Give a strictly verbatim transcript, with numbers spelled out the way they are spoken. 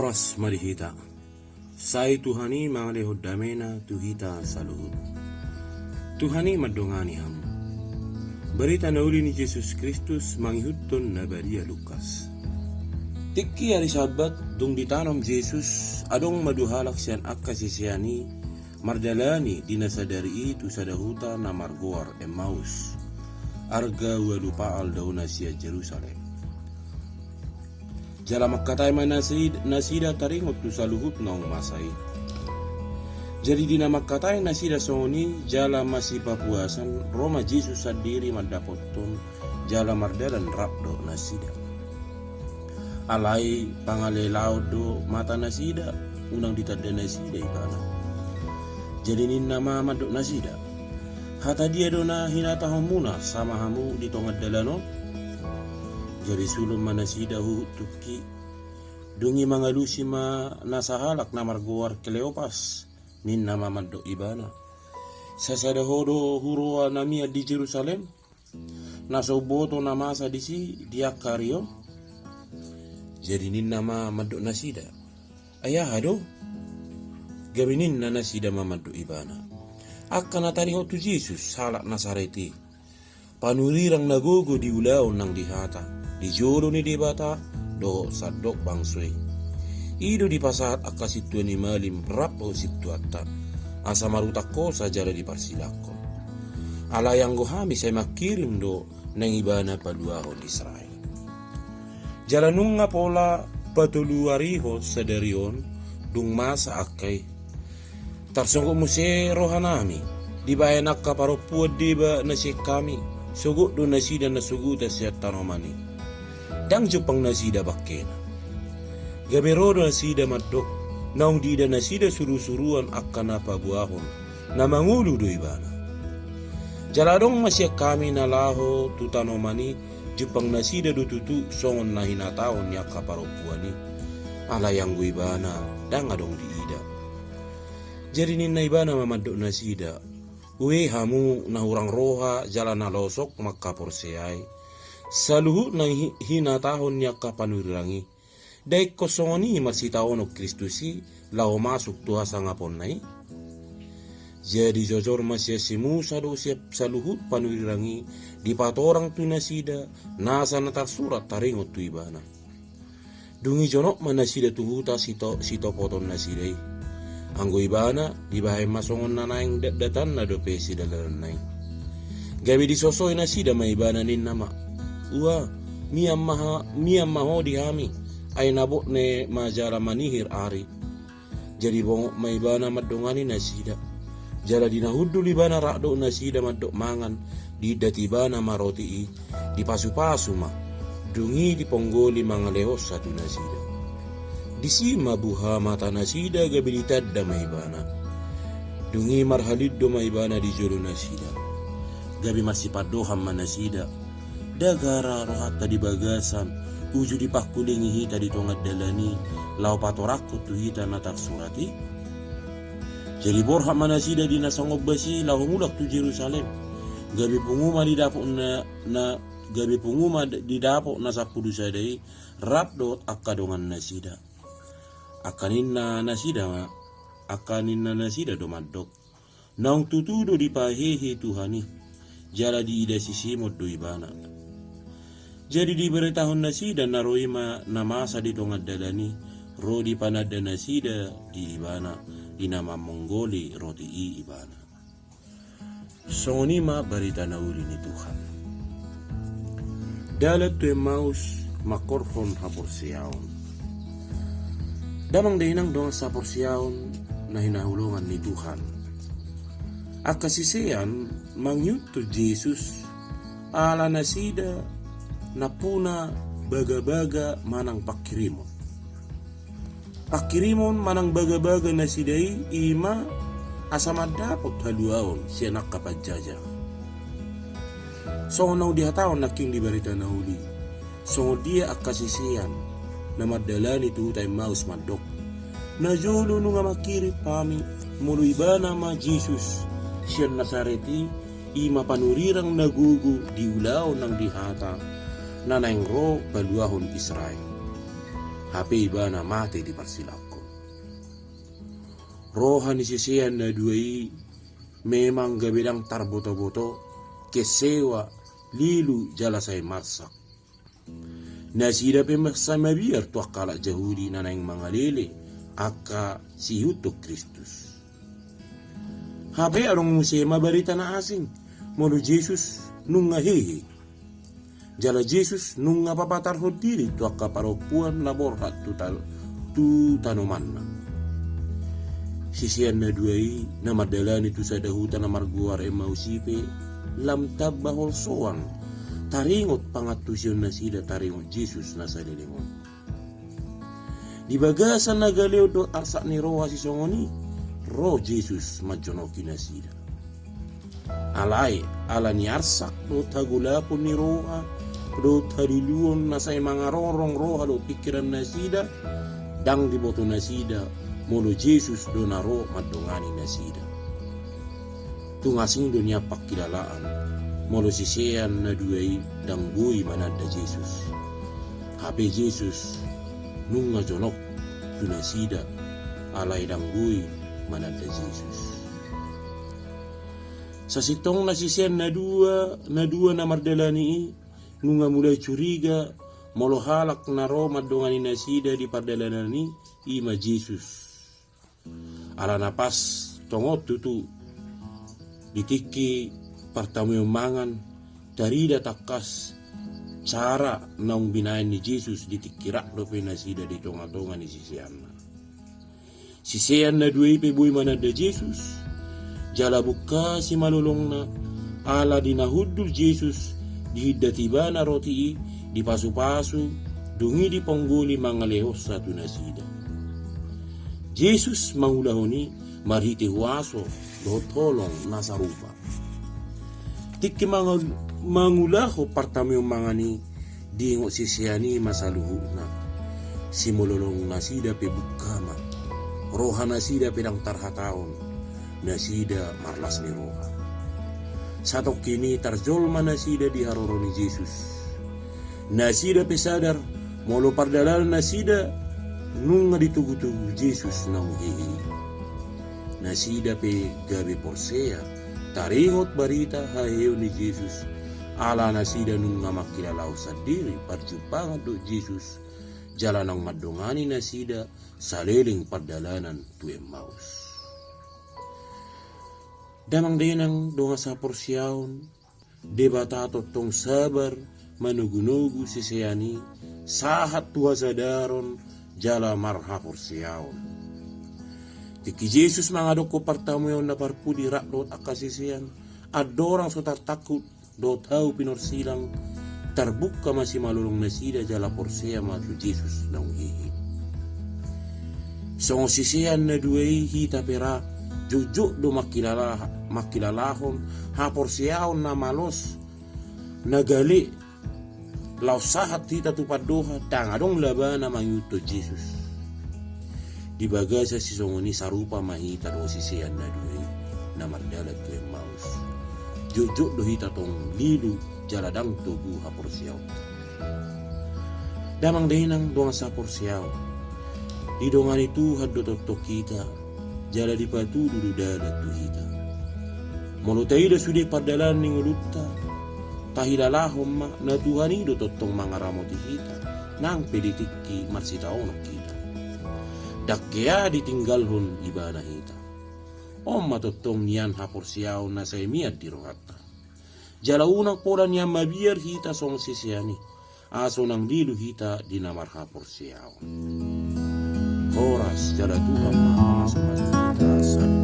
Horas ma di hita. Sai Tuhan i mangalehon damena tu hita saluhut. Tuhan i mandongani hamu. Barita na uli ni Jesus Kristus mangihuthon na badia Lukas. Tingki ari Sabat, dung ditanom Jesus, adong ma dua halak sian angka sisean i mardalani di na sadari i tu sada huta na margoar Emmaus, arga ualu paal daona sian Jerusalem. Jala mangkatai ma nasi-, nasida taringot tu saluhut naung masa i. Jadi di na mangkatai nasida songon i jala masipapuasan, ro ma Jesus sandiri mandapothon jala mardalan rap dohot nasida. Alai pangalelaon do mata nasida, unang ditanda nasida ibana. Jadi ninna ma mandok nasida: Hata dia do na hinatahonmuna sama hamu di tonga dalan on? Gabe sulon ma nasida huhut tungki. Dung i mangalusi ma na sahalak na margoar Kleopas, ninna ma mandok ibana: Sasada ho do huroha na mian di Jerusalem, na so huboto na masa disi di angka ari on? Jadi ninna ma mandok nasida: Ai aha do? Gabe ninna nasida ma mandok ibana: Angka na taringot tu Jesus halak Nasaret i, panurirang na gogo di ulaon nang di hata, di jolo ni Debata dohot sandok bangso i. I do dipasahat angka sintua ni malim rap dohot sintuanta, asa marutang hosa jala diparsilangkon. Alai anggo hami sai mangkirim do naeng ibana paluahon Israel. Jala nunga pola patoluarihon sadari on, dung masa angka i. Tarsonggot muse rohanami, dibahen angka parompuan deba na sian hami, sogot do nasida na sogotan sian tanoman i. Ndang jumpang nasida bangkena. Gabe ro do nasida mandok, naung diida nasida surusuruan angka na paboahon, na mangolu do ibana. Jala adong ma sian hami na laho tu tanoman i, jumpang nasida do tutu songon na hinatahon ni angka parompuan i. Alai anggo ibana, ndang adong diida. Jadi ninna ibana ma mandok nasida: Ue hamu na hurang roha jala na losok mangkaporseai. Saluhut na hi-, hinatahon ni angka panurirang i, ndang ingkon songon i marsitaonon Kristus i laho masuk tu hasangaponna i? Jadi jojor ma sian si Musa dohot sian saluhut panurirang i dipatorang tu nasida nasa na tarsurat taringot tu ibana. Dung i jonok ma nasida tu huta sito-, sitopoton nasida i. Anggo ibana, dibahen ma songon na naeng datdatanna dope sidalananna i. Gabe disosoi nasida ma ibana, ninna ma: Ua, mian ma ha-, mian ma ho di hami, ai na bot ne ma jala manihir ari. Jadi bongot ma ibana mandongani nasida. Jala di na hundul ibana rap dohot nasida mandok mangan, diindat ibana ma roti i, dipasupasu ma. Dung i diponggoli mangalehonsa tu nasida. Disi ma buha mata nasida gabe ditanda ma ibana. Dung i marhalindo ma ibana di jolo nasida. Gabe marsipandohan ma nasida: Ndang gara rohanta di bagasan, uju dipangkulingi hita di tonga dalan i, laho patorangkon tu hita na tarsurat i? Jadi borhat ma nasida di na songombas i laho mulak tu Jerusalem. Gabe pungu ma didapot na, na, gabe pungu ma didapot na sampulu sada i, rap dohot angka dongan nasida. Angka ninna nasida ma, angka ninna nasida do mandok: Naung tutu do dipahehe Tuhan i, jala diida si Simon do ibana. Jadi dibaritahon nasida na ro i ma na masa di tonga dalan i, ro dipananda nasida di ibana, di na mamonggoli roti i ibana. Songon i ma barita na uli ni Tuhan. Dalan tu Emmaus mangkorhon haporseaon. Damang dainang dongan saporseaon na hinaholongan ni Tuhan. Angka sisean mangihuthon Jesus ala nasida nampuna bagabaga manang pangkirimon. Pangkirimon manang bagabaga nasida i, i ma asa mandapot haluaon sian angka panjajah. Songon naung dihatahon nangkin di barita na uli, songon dia angka sisean na mardalani tu huta Emmaus mandok: Na jolo nunga mangkirim hami, molo ibana ma Jesus sian Nasaret i, i ma panurirang na gogo di ulaon nang di hata, na naeng ro paluahon Israel. hape ibana mate di parsilangkon. Roha ni sisean na dua i memang gabe ndang tarbotoboto, kecewa, lilu jala sai marsak. Nasida pe ma-, sai mabiar tu angka halak Jahudi na naeng mangalele angka siihuthon Kristus. Hape adong muse ma barita na asing, molo Jesus nunga hehe. Jala Jesus nunga papatarhon diri tu angka parompuan na borhat tu ta-, tu tanomanna. Sisean na dua i na mardalani tu sada huta na margoar Emmaus i pe lam tamba holsoan taringot pangantusion nasida taringot Jesus na saleleng on. Di bagasan na galeon dohot arsak ni roha sisongon i, ro Jesus manjonoki nasida. Alai, ala ni arsak dohot hagolapon ni roha, dohot haliluon na sai mangarorong roha dohot pingkiran nasida, ndang diboto nasida, molo Jesus do na ro mandongani nasida. Tung asing do nian pangkilalaan, molo sisean na dua i ndang boi mananda Jesus. Hape Jesus nunga jonok tu nasida, alai ndang boi mananda Jesus. Sasintongna sisean na dua, na dua na mardalani i, nunga mulai curiga, molo halak na ro mandongani nasida di pardalanan i, i ma Jesus. Alana pas tongon tutu di tingki partamueon mangan, tarida tangkas cara naung binaen ni Jesus di tingki rap dope nasida di tongatonga ni siseanna. Sisean na dua i pe boi mananda Jesus, jala bungka simalolongna, ala di na hundul Jesus, dihindat ibana roti i, dipasupasu, dung i diponggoli mangalehonsa tu nasida. Jesus mangulahon i marhite huaso dohot holong na sarupa. Tingki mangu-, mangulahon partamueon mangan i, diingot sisean i ma saluhutna. Simalolong nasida pe bungka ma. Roha nasida pe ndang tarhatahon. Nasida marlas ni roha. Satongkin i tarjolma nasida di haroro ni Jesus. Nasida pe sadar, molo pardalanan nasida nunga ditogutogu Jesus naung hehe i. Nasida pe gabe porsea, taringot barita haheheon ni Jesus, ala nasida nunga mangkilalahon sandiri parjumpangan dohot Jesus, jala naung mandongani nasida saleleng pardalanan tu Emmaus. Damang dainang dongan saporseaon, Debata tongtong sabar manogunogu sisean i, sahat tu hasadaron jala marhaporseaon. Tingki Jesus mangadophon partamueon na parpudi rap dohot angka sisean, andorang so tartangkup dohot hau pinorsilang, tarbungka ma simalolong nasida jala porsea ma tu Jesus naung hehe. Songon sisean na dua i hita pe ra, jotjot do mangkilala-, mangkilalahon haporseaon na malos, na gale, laos sahat hita tu pandohan, ndang adong labana mangihuthon Jesus. Di bagasan sisongon i sarupa ma hita dohot sisean na dua i, na mardalan tu Emmaus. Jotjot do hita tong lilu jala ndang togu haporseaonta. Damang dainang dongan saporseaon. Didongani Tuhan do tongtong hita, jala dipatudu do dalan tu hita. Molo taida sude pardalanan ni ngolunta, tahilalahon ma, na Tuhan i do tongtong mangaramoti hita, nang pe di tingki marsitaonon hita. Ndang hea ditinggalhon Ibana hita. On ma tongtong nian haporseaon na sai mian di rohanta. Jala unang pola nian mabiar hita songon sisean i, asa unang lilu hita di na marhaporseaon. Horas jala Tuhan ma mamasumasu hita.